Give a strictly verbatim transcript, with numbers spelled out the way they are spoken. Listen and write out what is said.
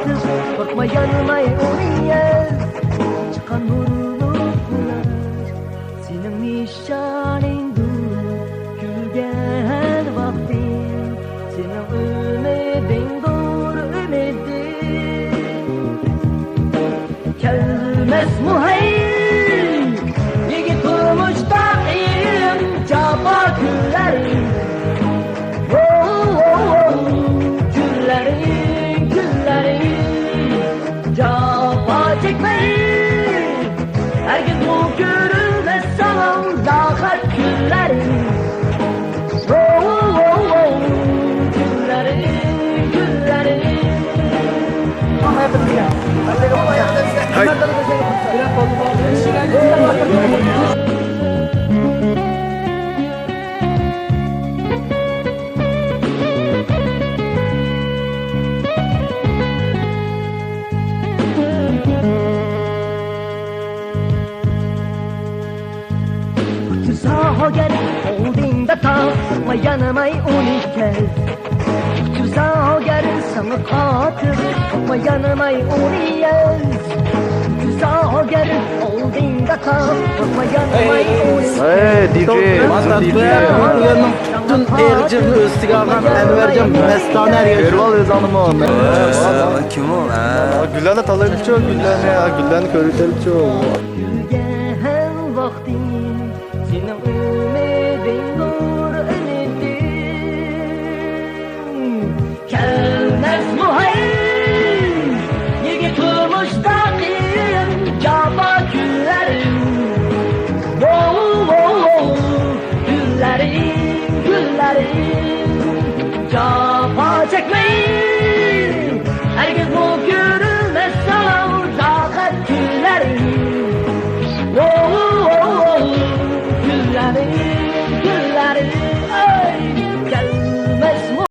قورقما يانماي ئۇنى يەل، چىققان نۇرلۇق قۇياش. سېنىڭ نىشانىڭدۇر كۈلگەن ۋاقتىم، سېنىڭ ئۈمىدىڭدۇر ئۈمىدىم. كەلمەسمۇ ھەي، يىگىت تۇرمۇش دائىم جاپا كۈنلەر. ۋو، ۋو، ۋو، كۈنلەر، كۈنلەر، جاپا چەكمەي، ھەرگىزمۇ كۆرۈلمەس ساڭا لاقەت كۈنلەر. ۋو، ۋو، ۋو، ۋو، كۈنلەر، كۈنلەر. ھەي. ئۇچۇرسا ئەگەر ئالدىڭدا تاغ، ساڭا يانماي ئۇنى كەل. ئۇچۇرسا ئەگەر ساڭا قاتىل، ساڭا يانماي ئۇنى يەل. ئۇچۇرسا ئەگەر ئالدىڭدا تاغ، ساڭا يانماي ئۇنى. ھەي، دىجېي، دىجېي. بۈگۈننىڭ پۈتۈن ئېغىرچىلىقنى ئۆز ئۈستىگە ئالغان ئەنۋەرجان مەستانە ھەرگەز. بېرىۋال ئۆز ئالدىمۇ. كىم ئۇ؟ گۈللەرنى تالايلىچۇ، گۈللەرنى، گۈللەرنى كۆرۈۋېتەيلىچۇ. كۈلگەن ۋاقتىم سېنىڭ